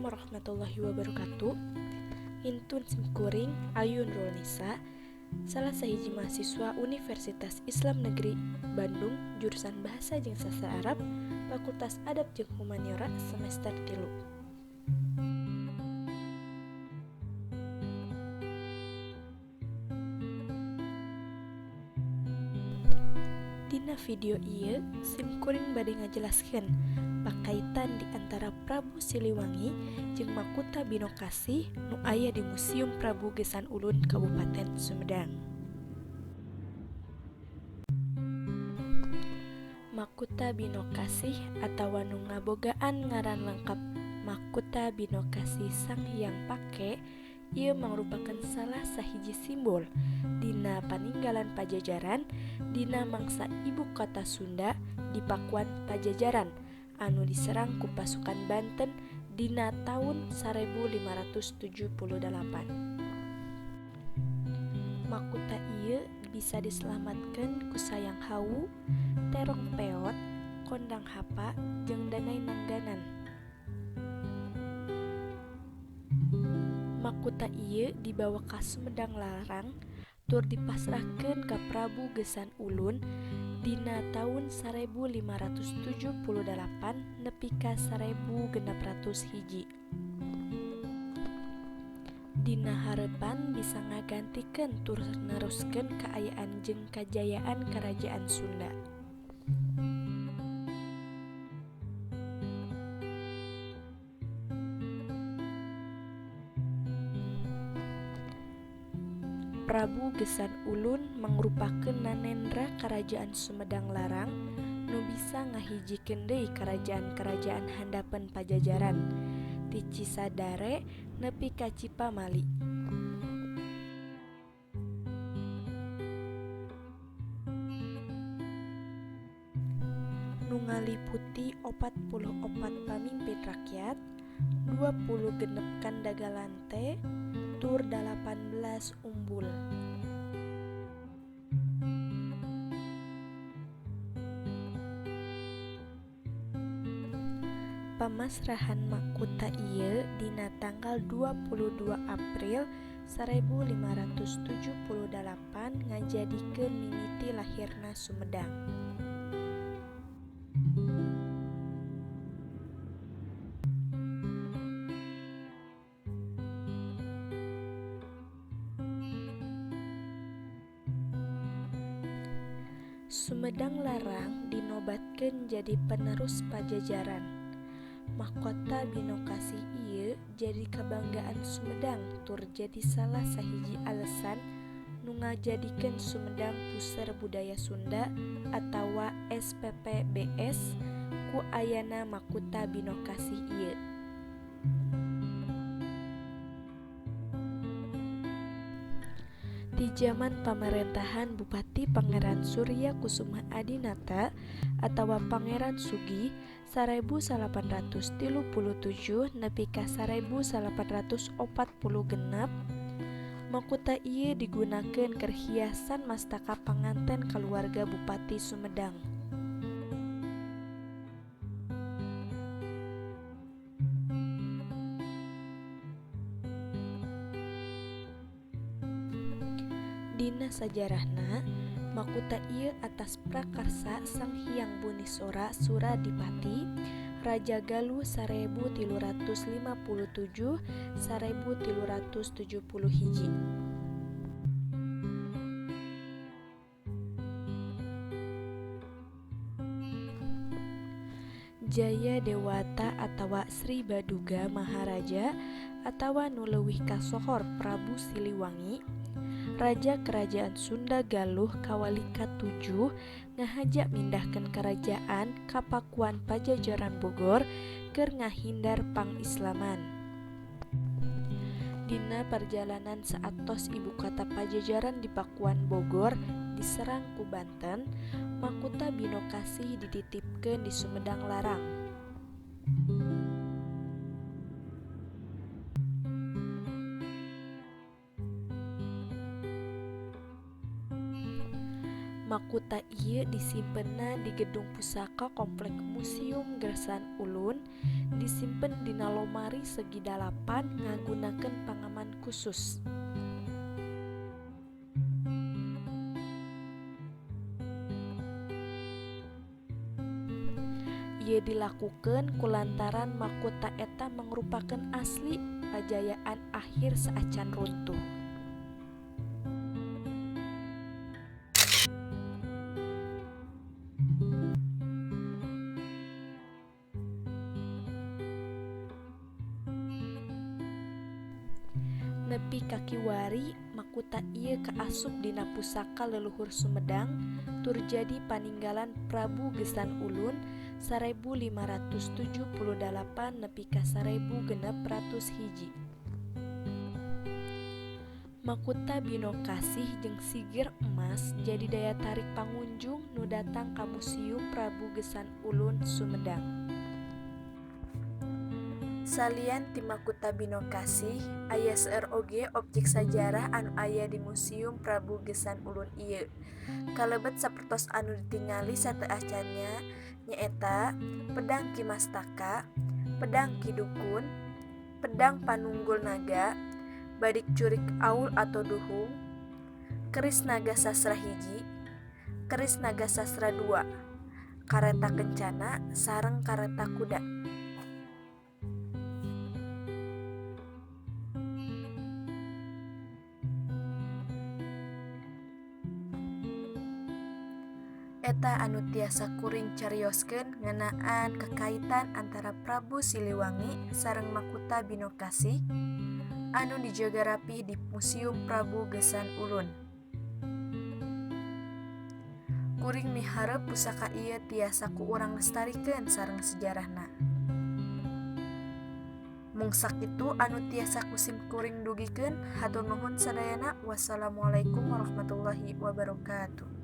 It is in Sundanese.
Assalamualaikum warahmatullahi wabarakatuh. Intun simkuring Ayu Nurul Nisa, salah sahiji mahasiswa Universitas Islam Negeri Bandung jurusan Bahasa jeung Sastra Arab, Fakultas Adab jeung Humaniora semester 3. Dina video ieu simkuring bade ngajelaskeun pakaitan di antara Prabu Siliwangi jeung Makota Binokasih nu aya di Museum Prabu Geusan Ulun Kabupaten Sumedang. Makota Binokasih atawa nu ngabogaan ngaran lengkap Makota Binokasih Sang Hyang Pake ieu mangrupakeun salah sahiji simbol dina paninggalan Pajajaran dina mangsa ibu kota Sunda di Pakuan Pajajaran anu diserang ku pasukan Banten dina taun 1578. Makota ieu bisa diselamatkeun ku Sayang Hawu, Terong Peot, Kondang Hapa, jeung Danai Nangganan. Makota ieu dibawa ka Sumedang Larang tur dipasrahkeun ka Prabu Geusan Ulun dina taun 1578 nepi ka 1601. Dina harepan bisa ngagantikeun tur neruskeun kaayaan jeung kajayaan Kerajaan Sunda. Prabu Geusan Ulun mangrupakeun nanendra Karajaan Sumedang Larang nu bisa ngahijikeun deui karajaan-karajaan handapeun Pajajaran ti Cisadare nepi ka Cipamali. Nu ngaliputi 44 pamimpin rakyat, 26 kandagalante, tur 18 umbul. Pamasrahan makota ieu dina tanggal 22 April 1578 ngajadikeun mimiti lahirna Sumedang. Sumedang Larang dinobatkeun jadi penerus Pajajaran. Makota Binokasih ieu jadi kabanggaan Sumedang tur jadi salah sahiji alesan nu ngajadikeun Sumedang Puseur Budaya Sunda atawa SPPBS ku ayana Makota Binokasih ieu. Di jaman pamarentahan Bupati Pangeran Surya Kusuma Adinata atawa Pangeran Sugih 1837 nepi ka 1846, makota ieu digunakeun keur hiasan mastaka panganten kaluarga Bupati Sumedang. Dina sajarahna, makota ieu atas prakarsa Sang Hyang Bunisora Suradipati, Raja Galuh 1357 1371. Jaya Dewata atawa Sri Baduga Maharaja atawa nu leuwih kasohor Prabu Siliwangi, Raja Kerajaan Sunda Galuh kawali ka-7 ngahaja mindahkeun karajaan ka Pakuan Pajajaran Bogor keur ngahindar pangislaman. Dina perjalanan saatos ibu kota Pajajaran di Pakuan Bogor diserang ku Banten, Makota Binokasih dititipkeun di Sumedang Larang. Makuta ieu disimpenna di Gedung Pusaka Komplek Museum Geusan Ulun, disimpen dina lomari segi dalapan ngagunakeun pangaman khusus. Ieu dilakukeun kulantaran makuta eta mangrupakeun asli kajayaan akhir saacan runtuh. Nepi ka kiwari makuta ieu kaasup dina pusaka leluhur Sumedang tur jadi paninggalan Prabu Geusan Ulun 1578 nepi ka 1601. Makuta Binokasih jeung Siger Emas jadi daya tarik pangunjung nu datang ka Museum Prabu Geusan Ulun Sumedang. Salian ti Makuta Binokasih, aya seueur oge objek sajarah anu aya di Museum Prabu Geusan Ulun ieu. Kalebet sapertos anu ditingali sateuacan nyaeta Pedang Ki Mastaka, Pedang Ki Dukun, Pedang Panunggul Naga, Badik Curik Aul atau Duhung, Keris Naga Sasra hiji, Keris Naga Sasra 2, Kareta Kencana sareng Kareta Kuda. Eta anu tiasa kuring carioskeun ngeunaan kakaitan antara Prabu Siliwangi sareng Makuta Binokasih anu dijaga rapih di Museum Prabu Geusan Ulun. Kuring miharep pusaka ieu tiasa ku urang lestarikeun sareng sejarahna. Mung sakitu anu tiasa ku sim kuring dugikeun, hatur nuhun sadayana. Wassalamualaikum warahmatullahi wabarakatuh.